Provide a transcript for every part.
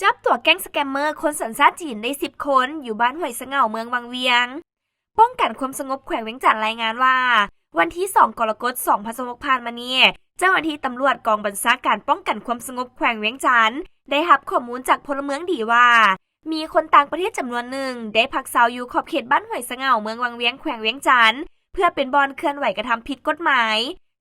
ຈັບຕົວແກ້ງສະແກມເມີ້ຄົນສັນຊາດຈີນໄດ້ສິບຄົນ ຢູ່ບ້ານຫ້ວຍສະເຫງົາ ເມືອງວັງວຽງ. ປ້ອງກັນຄວາມສະຫງົບແຂວງວຽງຈັນລາຍງານວ່າ ວັນທີສອງ ກໍລະກົດ ສອງພັນຊາວຫົກ ຜ່ານມານີ້, ເຈົ້າໜ້າທີ່ຕຳຫຼວດກອງບັນຊາການປ້ອງກັນຄວາມສະຫງົບແຂວງວຽງຈັນ ໄດ້ຮັບຂໍ້ມູນຈາກພົນລະເມືອງດີວ່າ ມີຄົນຕ່າງປະເທດຈຳນວນໜຶ່ງ ໄດ້ພັກເຊົາຢູ່ຂອບເຂດບ້ານຫ້ວຍສະເຫງົາ ເມືອງວັງວຽງ ແຂວງວຽງຈັນ ເພື່ອເປັນບ່ອນເຄື່ອນໄຫວກະທຳຜິດກົດໝາຍ.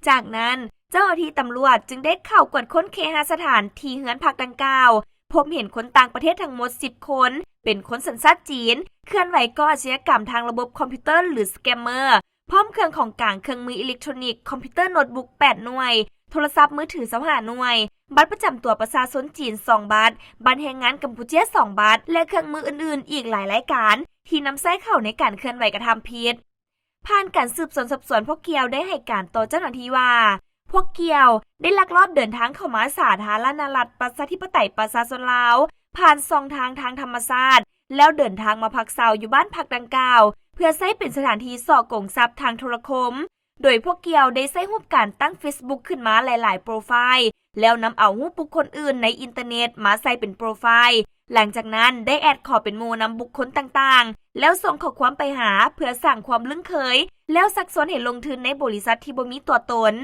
ຈາກນັ້ນ, ເຈົ້າໜ້າທີ່ຕຳຫຼວດຈຶ່ງໄດ້ເຂົ້າກວດຄົ້ນເຄຫະສະຖານທີ່ເຮືອນພັກດັ່ງກ່າວ, ພົບເຫັນຄົນຕ່າງປະເທດທັງໝົດສິບຄົນ ເປັນຄົນສັນຊາດຈີນ ເຄື່ອນໄຫວກໍ່ອາຊະຍາກຳທາງລະບົບຄອມພິວເຕີ ຫຼື ສະແກມເມີ້ ພ້ອມເຄື່ອງຂອງກາງ ເຄື່ອງມືອີເລັກໂທຣນິກ, ຄອມພິວເຕີໂນດບຸກ ແປດໜ່ວຍ, ໂທລະສັບມືຖື ຊາວຫ້າໜ່ວຍ, ບັດປະຈຳຕົວປະຊາຊົນຈີນ ສອງບັດ, ບັດແຮງງານກຳປູເຈຍ ສອງບັດ ແລະ ເຄື່ອງມືອື່ນໆອີກຫຼາຍລາຍການ ທີ່ນຳໃຊ້ເຂົ້າໃນການເຄື່ອນໄຫວກະທຳຜິດ. ຜ່ານການສືບສວນສອບສວນ, ພວກກ່ຽວໄດ້ໃຫ້ການຕໍ່ເຈົ້າໜ້າທີ່ວ່າ ພວກກ່ຽວໄດ້ລັກລອບເດີນທາງເຂົ້າມາສາທາລະນະລັດ ປະຊາທິປະໄຕ ປະຊາຊົນລາວ ຜ່ານຊ່ອງທາງທາງທຳມະຊາດ ແລ້ວເດີນທາງມາພັກເຊົາຢູ່ບ້ານພັກດັ່ງກ່າວ ເພື່ອໃຊ້ເປັນສະຖານທີ່ສໍ້ໂກງຊັບທາງໂທລະຄົມ, ໂດຍພວກກ່ຽວໄດ້ໃຊ້ຮູບການຕັ້ງເຟສບຸກຂຶ້ນມາຫຼາຍໆໂປຣໄຟລ໌ ແລ້ວນຳເອົາຮູບບຸກຄົນອື່ນໃນອິນເຕີເນັດມາໃສ່ເປັນໂປຣໄຟລ໌, ຫຼັງຈາກນັ້ນໄດ້ແອັດຂໍເປັນໝູ່ນຳບຸກຄົນຕ່າງໆ ແລ້ວສົ່ງຂໍ້ຄວາມໄປຫາເພື່ອສ້າງຄວາມລຶ້ງເຄີຍ ແລ້ວຊັກຊວນໃຫ້ລົງທຶນໃນບໍລິສັດທີ່ບໍ່ມີຕົວຕົນ.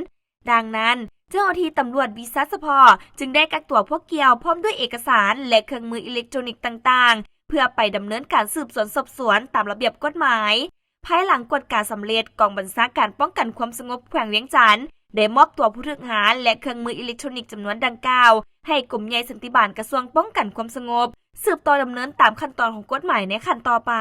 ດັ່ງນັ້ນ, ເຈົ້າໜ້າທີ່ຕຳຫຼວດວິຊາສະເພາະຈຶ່ງໄດ້ກັກຕົວພວກກ່ຽວພ້ອມດ້ວຍເອກະສານ ແລະ ເຄື່ອງມືອີເລັກໂທຣນິກຕ່າງໆ ເພື່ອໄປດຳເນີນການສືບສວນສອບສວນຕາມລະບຽບກົດໝາຍ. ພາຍຫຼັງກວດກາສຳເລັດ, ກອງບັນຊາການປ້ອງກັນຄວາມສະຫງົບແຂວງວຽງຈັນ ໄດ້ມອບຕົວຜູ້ຖືກຫາ ແລະ ເຄື່ອງມືອີເລັກໂທຣນິກຈຳນວນດັ່ງກ່າວ ໃຫ້ກົມໃຫຍ່ສັນຕິບານກະຊວງປ້ອງກັນຄວາມສະຫງົບ ສືບຕໍ່ດຳເນີນຕາມຂັ້ນຕອນຂອງກົດໝາຍໃນຂັ້ນຕໍ່ໄປ.